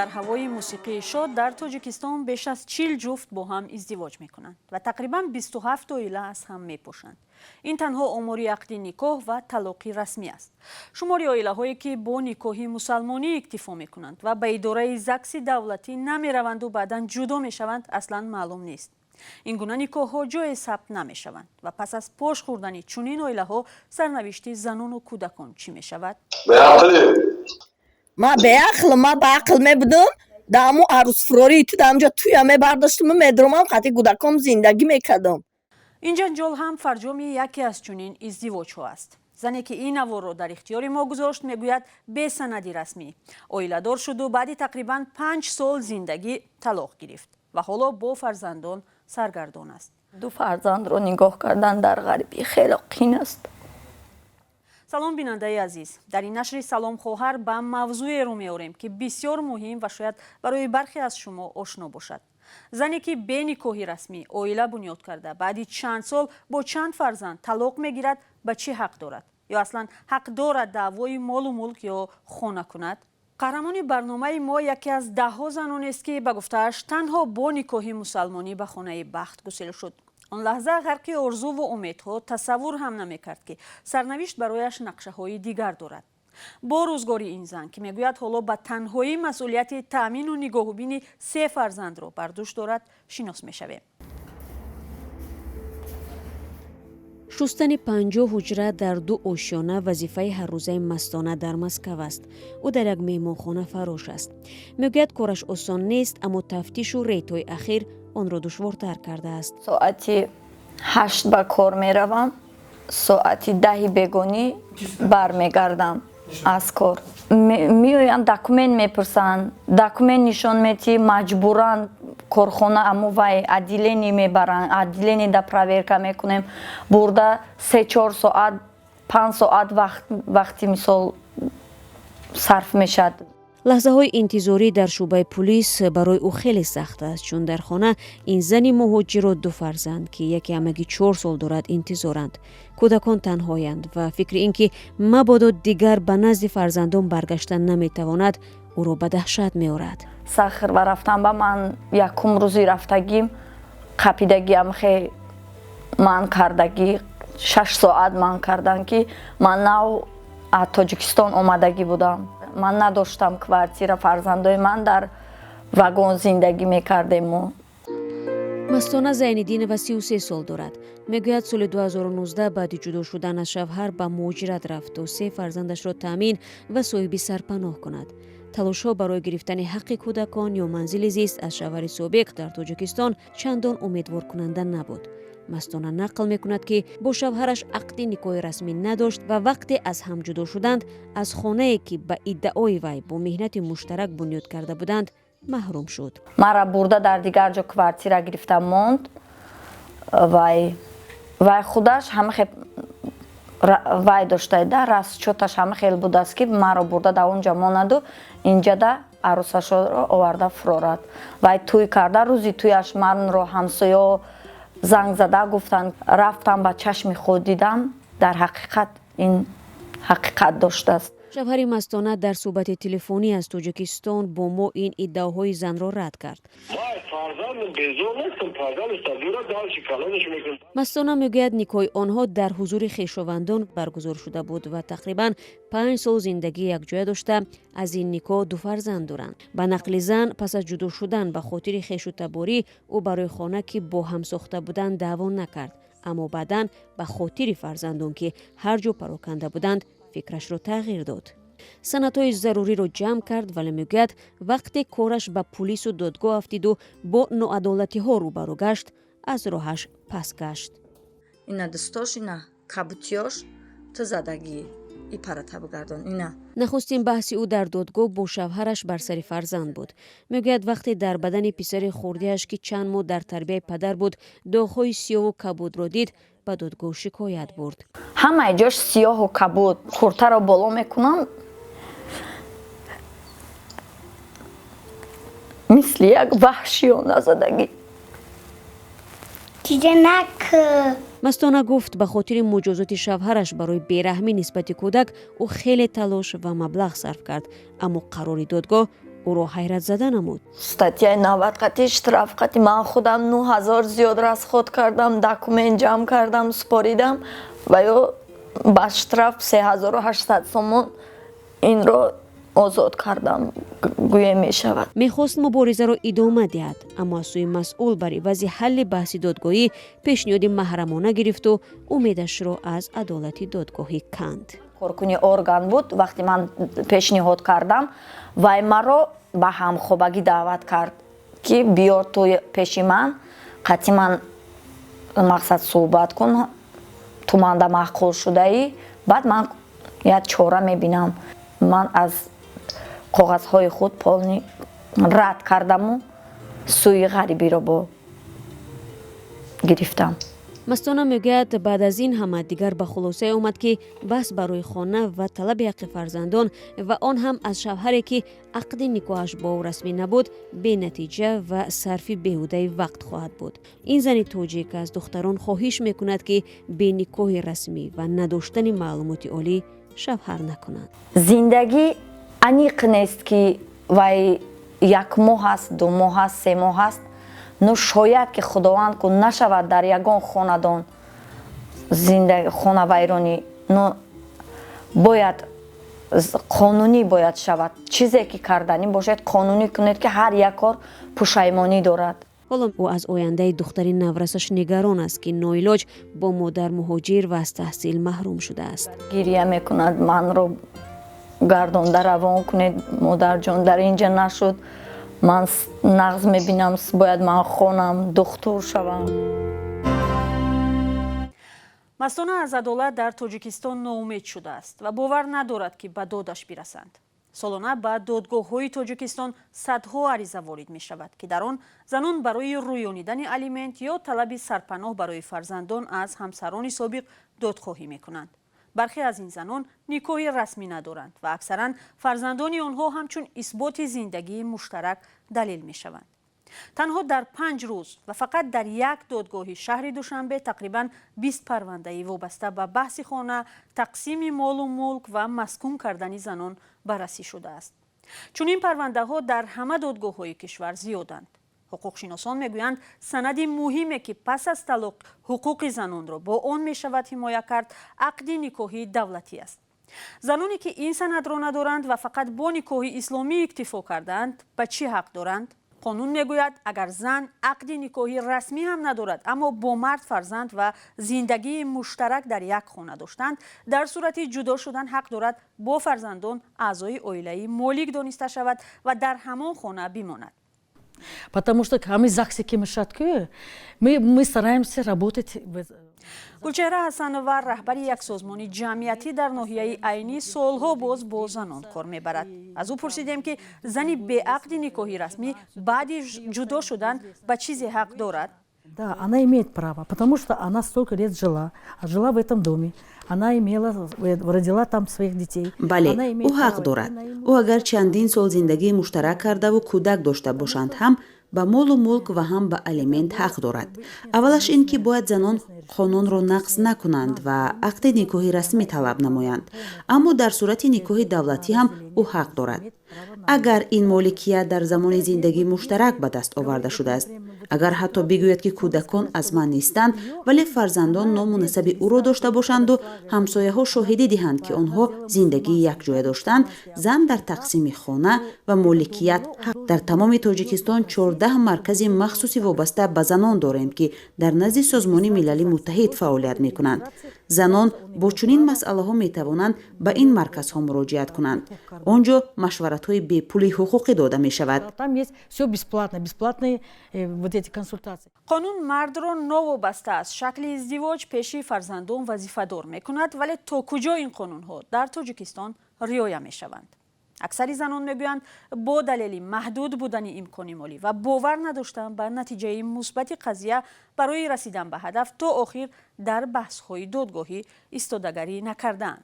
Дар ҳавои мусиқии шод дар Тоҷикистон беш аз 40 ҷуфт бо ҳам издивоҷ мекунанд ва тақрибан 27 оила аз ҳам мепошанд. Ин танҳо омори ақди никоҳ ва талоқи расмӣ аст. Шумори оилаҳое, ки бо никоҳи мусалмонӣ иктифо мекунанд ва ба идораи ЗАГСи давлатӣ намераванду баъдан ҷудо мешаванд, аслан маълум нест. Ин гуна никоҳҳо ҷое сабт намешаванд ва пас аз пош хӯрдани чунин оилаҳо сарнавишти занону кӯдакон чӣ мешавад? Ман беақлам, ман ба ақл мебудам, дар ҳамун арӯсфурории ту дар ҳамҷо туя мебардоштам, медромам, қати гудаком зиндагӣ мекардам. Ин ҷанҷол ҳам фарҷоми яке аз чунин издивоҷҳо аст. Зане, ки ин наворро дар ихтиёри мо гузошт, мегӯяд, бе санади расмӣ оиладор шуду баъди тақрибан 5 сол зиндагӣ талоқ гирифт ва ҳоло бо фарзандон саргардон аст. Ду фарзандро нигоҳ кардан дар ғарибӣ хеле қин аст. Салом, бинандаи азиз! Дар ин нашри «Салом, хоҳар» ба мавзӯе рӯ меорем, ки бисёр муҳим ва шояд барои бархе аз шумо ошно бошад. Зане, ки бе никоҳи расмӣ оила бунёд карда, баъди чанд сол бо чанд фарзанд талоқ мегирад, ба чӣ ҳақ дорад ё аслан ҳақ дорад даъвои молу мулк ё хона кунад? Қаҳрамони барномаи мо яке аз даҳҳо занонест, ки ба гуфтааш, танҳо бо никоҳи мусалмонӣ ба хонаи бахт гусел шуд. Он лаҳза ғарқи орзуву умедҳо тасаввур ҳам намекард, ки сарнавишт барояш нақшаҳои дигар дорад. Бо рӯзгори ин зан, ки мегӯяд, ҳоло ба танҳоӣ масъулияти таъмину нигоҳубини се фарзандро бар дӯш дорад, шинос мешавем. Шустани 50 ҳуҷра дар ду ошёна вазифаи ҳаррӯзаи Мастона дар Москав аст. Ӯ дар як меҳмонхона фарош аст. Мегӯяд, кораш осон нест, аммо тафтишу рейдҳои ахир онро душвортар кардааст. Соати 8 ба кор меравам, соати 10-и бегонӣ бармегардам аз кор. Меоянд, документ мепурсанд, документ нишон метиҳӣ, маҷбуран корхона аму вай отделение мебаранд, отделение да проверка мекунем, бурда 3-4 соат, 5 соат вақти мисол сарф мешавад. Лаҳзаҳои интизорӣ дар шӯъбаи пулис барои ӯ хеле сахт аст, чун дар хона ин зани муҳоҷирро ду фарзанд, ки яке ҳамагӣ 4 сол дорад, интизоранд. Кӯдакон танҳоянд ва фикри ин ки мабодо дигар ба назди фарзандон баргашта наметавонад, ӯро ба даҳшат меорад. Сахар ва рафтан ба ман якум рӯзи рафтагим қапидагиам, хе ман кардагӣ, 6 соат ман кардан, ки ман нав аз Тоҷикистон омадагӣ будам, ман надоштам квартира, фарзандои ман дар вагон зиндагӣ мекардем мо. Мастона Зайниддинова 33 сол дорад. Мегӯяд, соли 2019 баъди ҷудо шудан аз шавҳар ба муҳоҷират рафт, то се фарзандашро таъмин ва соҳиби сарпаноҳ кунад. Талошҳо барои гирифтани ҳаққи кӯдакон ё манзили зист аз шавҳари собиқ дар Тоҷикистон чандон умедворкунанда набуд. Мастона нақл мекунад, ки бо шавҳараш ақди никоҳи расмӣ надошт ва вақте аз ҳам ҷудо шуданд, аз хонае, ки ба иддаои вай бо меҳнати муштарак бунёд карда буданд, маҳрум шуд. Мара бурда дар дигар ҷо квартира гирифта монд. Вай худаш ҳама хел вай доштада, расчёташ ҳама хел будааст, ки маро бурда дар он ҷо монаду инҷада арӯсашро оварда фурорад. Вай тӯй карда, рӯзи тӯяш манро ҳамсоё занг зада гуфтанд. Рафтам, ба чашми худ дидам, дар ҳақиқат ин ҳақиқат доштааст. Шавҳари Мастона дар суҳбати телефонӣ аз Тоҷикистон бо мо ин иддаоҳои занро рад кард. Мастона мегӯяд, никоҳи онҳо дар ҳузури хешовандон баргузор шуда буд ва тақрибан 5 сол зиндагии якҷоя дошта, аз ин никоҳ ду фарзанд доранд. Ба нақли зан, пас аз ҷудо шудан ба хотири хешу таборӣ ӯ барои хона, ки бо ҳам сохта буданд, даъво накард, аммо баъдан ба хотири фарзандон, ки ҳар ҷо пароканда буданд, фикрашро тағйир дод, санадҳои заруриро ҷамъ кард. Вале мегӯяд, вақте кораш ба пулису додгоҳ афтиду бо ноадолатиҳо рӯбарӯ гашт, аз роҳаш пас гашт. Ина дӯстош, ина кабутиёш, ту задагӣ, и парата бигардон, ина. Нахустин баҳси ӯ дар додгоҳ бо шавҳараш бар сари фарзанд буд. Мегӯяд, вақте дар бадани писари хурдиаш, ки чанд моҳ дар тарбияи падар буд, доғҳои сиёҳу кабудро дид, ба додгоҳ шикоят бурд. Ҳамаи ҷош сиёҳу кабуд, куртаро боло мекунам, мисли як ваҳшиёна задагӣ. Мастона гуфт, ба хотири муҷозоти шавҳараш барои бераҳмӣ нисбати кӯдак ӯ хеле талош ва маблағ сарф кард, аммо қарори додгоҳ Ӯро ҳайратзада намуд. Статьяи 90 қати, штраф қати. Ман худам 9000 зиёд расход кардам, документ ҷамъ кардам, супоридам ва ё ба штраф 3800 сомон инро озод кардам, гӯе мешавад. Мехост муборизаро идома диҳад, аммо аз сӯи масъул бар ивази ҳалли баҳси додгоҳӣ пешниҳоди маҳрамона гирифту умедашро аз адолати додгоҳӣ канд. Коркуни орган буд. Вақте ман пешниҳод кардам, вай маро ба ҳамхобагӣ даъват кард, ки биёр ту пеши ман, қати ман мақсад суҳбат кун, ту манда маъқул шудаӣ, баъд ман як чора мебинам. Ман аз коғазҳои худ полный рад кардаму сӯи ғарибиро бо гирифтам. Мастона мегӯяд, баъд аз ин ҳама дигар ба хулосае омад, ки баҳс барои хона ва талаби ҳаққи фарзандон ва он ҳам аз шавҳаре, ки ақди никоҳаш бо ӯ расмӣ набуд, бенатиҷа ва сарфи беҳудаи вақт хоҳад буд. Ин зани тоҷик аз духтарон хоҳиш мекунад, ки бе никоҳи расмӣ ва надоштани маълумоти олӣ шавҳар накунанд. Зиндагӣ аниқ нест, ки вай як моҳ аст, 2 моҳ аст, 3 моҳ аст. Ну шояд ки Худованд кун нашавад, дар ягон хонадон хонавайронӣ. Ну бояд қонунӣ бояд шавад. Чизе ки карданӣ бошад, қонунӣ кунед, ки ҳар як кор пушаймонӣ дорад. Ҳоло ӯ аз ояндаи духтари наврасаш нигарон аст, ки ноилоҷ бо модар муҳоҷир ва аз таҳсил маҳрум шудааст. Гирия мекунад: «Манро гардонда равон кунед, модарҷон, дар ин ҷа нашуд, ман нағз мебинам, бояд ман хонам, духтур шавам». Мастона аз адолат дар Тоҷикистон ноумед шудааст ва бовар надорад, ки ба додаш бирасанд. Солона ба додгоҳҳои Тоҷикистон садҳо ариза ворид мешавад, ки дар он занон барои рӯёнидани алимент ё талаби сарпаноҳ барои фарзандон аз ҳамсарони собиқ додхоҳӣ мекунанд. Бархе аз ин занон никоҳи расмӣ надоранд ва аксаран фарзандони онҳо ҳамчун исботи зиндагии муштарак далел мешаванд. Танҳо дар 5 рӯз ва фақат дар як додгоҳи шаҳри Душанбе тақрибан 20 парвандаи вобаста ба баҳси хона, тақсими молу мулк ва маскун кардани занон баррасӣ шудааст. Чунин парвандаҳо дар ҳама додгоҳҳои кишвар зиёданд. Ҳуқуқшиносон мегӯянд, санади муҳиме, ки пас аз талоқ ҳуқуқи занонро бо он мешавад ҳимоя кард, ақди никоҳи давлатӣ аст. Заноне, ки ин санадро надоранд ва фақат бо никоҳи исломӣ иктифо кардаанд, ба чӣ ҳақ доранд? Қонун мегӯяд, агар зан ақди никоҳи расмӣ ҳам надорад, аммо бо мард фарзанд ва зиндагии муштарак дар як хона доштанд, дар сурати ҷудо шудан ҳақ дорад бо фарзандон аъзои оилаи молик дониста шавад ва дар ҳамон хона бимонад. Потому что ҳами ЗАГСе ки мешад ку, мы стараемся работать. Гулчеҳра Ҳасанова, раҳбари як созмони ҷамъиятӣ дар ноҳияи Айнӣ, солҳо боз бо занон кор мебарад. Аз ӯ пурсидем, ки зани беақди никоҳи расмӣ баъди ҷудо шудан ба чизе ҳақ дорад. Да, она имеет право, потому что она столько лет жила, жила в этом доме. Она имела, родила там своих детей. Бале, ӯ ҳақ дорад. Ӯ агар чандин сол зиндагии муштарак кардаву кӯдак дошта бошанд ҳам, ба молу мулк ва ҳам ба алимент ҳақ дорад. Аввалаш ин ки бояд занон қонунро нақз накунанд ва ақди никоҳи расмӣ талаб намоянд. Аммо дар сурати никоҳи давлатӣ ҳам ӯ ҳақ дорад, агар ин моликият дар замони зиндагии муштарак ба даст оварда шудааст. Агар ҳатто бигӯяд, ки кӯдакон аз ман нестанд, вале фарзандон ному насаби ӯро дошта бошанду ҳамсояҳо шоҳидӣ диҳанд, ки онҳо зиндагии якҷоя доштанд, зан дар тақсими хона ва моликият ҳақ. Дар тамоми Тоҷикистон 14 маркази махсуси вобаста ба занон дорем, ки дар назди Созмони Милали Муттаҳид фаъолият мекунанд. Занон бо чунин масъалаҳо метавонанд ба ин марказҳо муроҷиат кунанд. Он ҷо машваратҳои бепули ҳуқуқӣ дода мешавад. Там есть все бесплатно, бесплатные вот эти консультации. Қонун мардро новобаста аз шакли издивоҷ пеши фарзандон вазифадор мекунад, вале то куҷо ин қонунҳо дар Тоҷикистон риоя мешаванд? Аксари занон мегӯянд, бо далели маҳдуд будани имкони молӣ ва бовар надоштан ба натиҷаи мусбати қазия, барои расидан ба ҳадаф то охир дар баҳсҳои додгоҳӣ истодагарӣ накардаанд.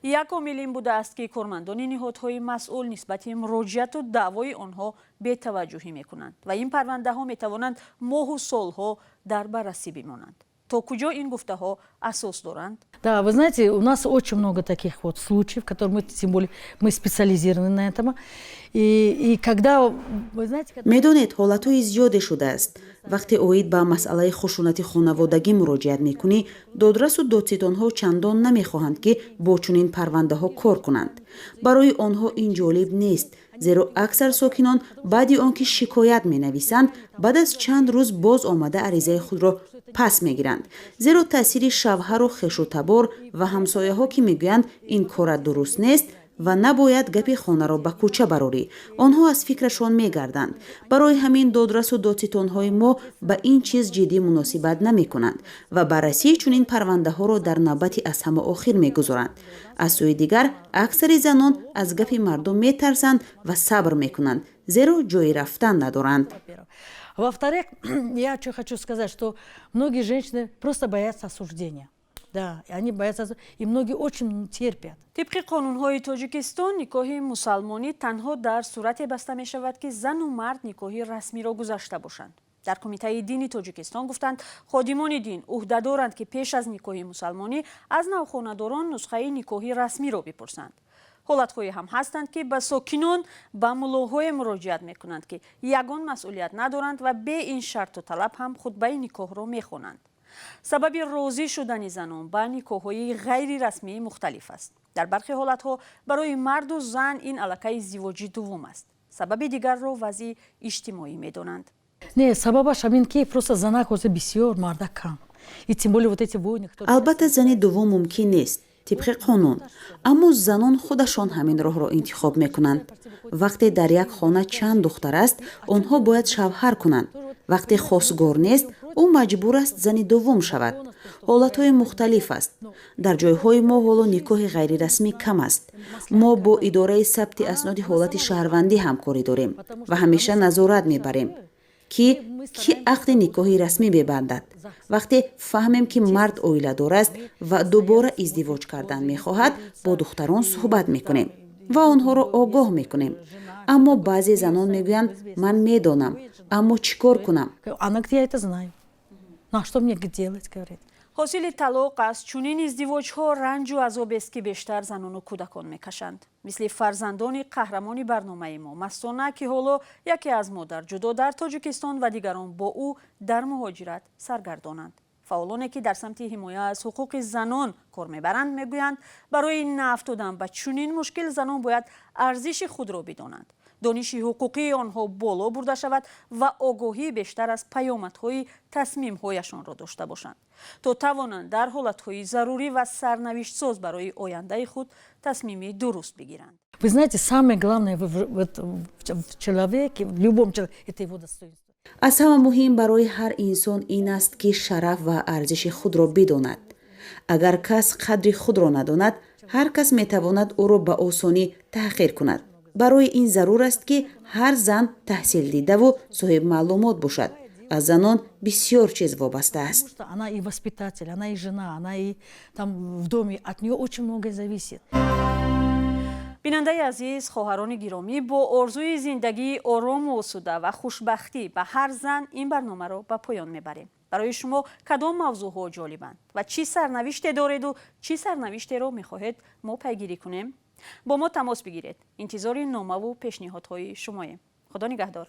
Як омил ин будааст, ки кормандони ниҳодҳои масъул нисбати муроҷиату даъвои онҳо бетаваҷҷӯҳӣ мекунанд ва ин парвандаҳо метавонанд моҳу солҳо дар баррасӣ бимонанд. То куҷо ин гуфтаҳо асос доранд? Да, вы знаете, у нас очень много таких вот случаев, которые мы, тем более, мы специализированы на этом. И когда, вы знаете, когда... Медонед, ҳолатҳои зиёде шудааст. Вақте оид ба масъалаи хушунати хонаводагӣ муроҷиат мекунӣ, додрасу додситонҳо чандон намехоҳанд, ки бо чунин парвандаҳо кор кунанд. Барои онҳо ин ҷолиб нест, зеро аксар сокинон баъди он ки шикоят менависанд, баъд аз чанд рӯз боз омада аризаи худро пас мегиранд, зеро таъсири шавҳару хешутабор ва ҳамсояҳо, ки мегӯянд, ин кора дуруст нест ва набояд гапи хонаро ба кӯча барорӣ, онҳо аз фикрашон мегарданд. Барои ҳамин додрасу додситонҳои мо ба ин чиз ҷиддӣ муносибат намекунанд ва баррасии чунин парвандаҳоро дар навбати аз ҳама охир мегузоранд. Аз сӯи дигар, аксари занон аз гапи мардум метарсанд ва сабр мекунанд, зеро ҷои рафтан надоранд. Во-вторых, я что хочу сказать, что многие женщины просто боятся осуждения. Да, они боятся, и многие очень терпят. Тибқи қонунҳои Тоҷикистон, никоҳи мусалмонӣ танҳо дар сурате баста мешавад, ки зану мард никоҳи расмиро гузашта бошанд. Дар Кумитаи дини Тоҷикистон гуфтанд, ходимони дин ӯҳдадоранд, ки пеш аз никоҳи мусалмонӣ аз навхонадорон нусхаи никоҳи расмиро бипурсанд. Ҳолатҳое ҳам ҳастанд, ки ба сокинон ба муллоҳое муроҷиат мекунанд, ки ягон масъулият надоранд ва бе ин шарту талаб ҳам хутбаи никоҳро мехонанд. Сабаби розӣ шудани занон ба никоҳҳои ғайрирасмӣ мухталиф аст. Дар бархе ҳолатҳо барои марду зан ин аллакай издивоҷи дуввум аст. Сабаби дигарро вазъи иҷтимоӣ медонанд. Не, сабабаш ҳамин, ки просто занак ҳозир бисёр, мардак кам, и тем более вот эти войны. Албатта, зани дуввум мумкин нест тибқи қонун, аммо занон худашон ҳамин роҳро интихоб мекунанд. Вақте дар як хона чанд духтар аст, онҳо бояд шавҳар кунанд. Вақте хосгор нест, ӯ маҷбур аст зани дуввум шавад. Ҳолатҳои мухталиф аст. Дар ҷойҳои мо ҳоло никоҳи ғайрирасмӣ кам аст. Мо бо Идораи сабти асноди ҳолати шаҳрвандӣ ҳамкорӣ дорем ва ҳамеша назорат мебарем, ки кӣ ақди никоҳи расмӣ мебандад. Вақте фаҳмем, ки мард оиладор аст ва дубора издивоҷ кардан мехоҳад, бо духтарон суҳбат мекунем ва онҳоро огоҳ мекунем. Аммо баъзе занон мегӯянд: «Ман медонам, аммо чӣ кор кунам?» Она говорит: «Я это знаю, ну а что мне делать?» — говорит. Ҳосили талоқ аз чунин издивоҷҳо ранҷу азобест, ки бештар занону кӯдакон мекашанд, мисли фарзандони қаҳрамони барномаи мо Мастона, ки ҳоло яке аз модар ҷудо дар Тоҷикистон ва дигарон бо ӯ дар муҳоҷират саргардонанд. Фаъолоне, ки дар самти ҳимоя аз ҳуқуқи занон кор мебаранд, мегӯянд, барои наафтодан ба чунин мушкил занон бояд арзиши худро бидонанд, дониши ҳуқуқии онҳо боло бурда шавад ва огоҳии бештар аз паёмадҳои тасмимҳояшонро дошта бошанд, то тавонанд дар ҳолатҳои зарурӣ ва сарнавиштсоз барои ояндаи худ тасмими дуруст бигиранд. Вы знаете, самое главное в человеке, в любом человеке, это его достоинство. Аз ҳама муҳим барои ҳар инсон ин аст, ки шараф ва арзиши худро бидонад. Агар кас қадри худро надонад, ҳар кас метавонад ӯро ба осонӣ таҳқир кунад. Барои ин зарур аст, ки ҳар зан таҳсилдидаву соҳибмаълумот бошад. Аз занон бисёр чиз вобаста аст. Потому что она и воспитатель, она и жена, она и там в доме, от нее очень многое зависит. Бинандаи азиз, хоҳарони гиромӣ, бо орзуи зиндагии орому осуда ва хушбахтӣ ба ҳар зан ин барномаро ба поён мебарем. Барои шумо кадом мавзӯъҳо ҷолибанд ва чӣ сарнавиште дореду чӣ сарнавиштеро мехоҳед мо пайгирӣ кунем? Бо мо тамос бигиред. Интизори номаву пешниҳодҳои шумоем. Худо нигаҳдор.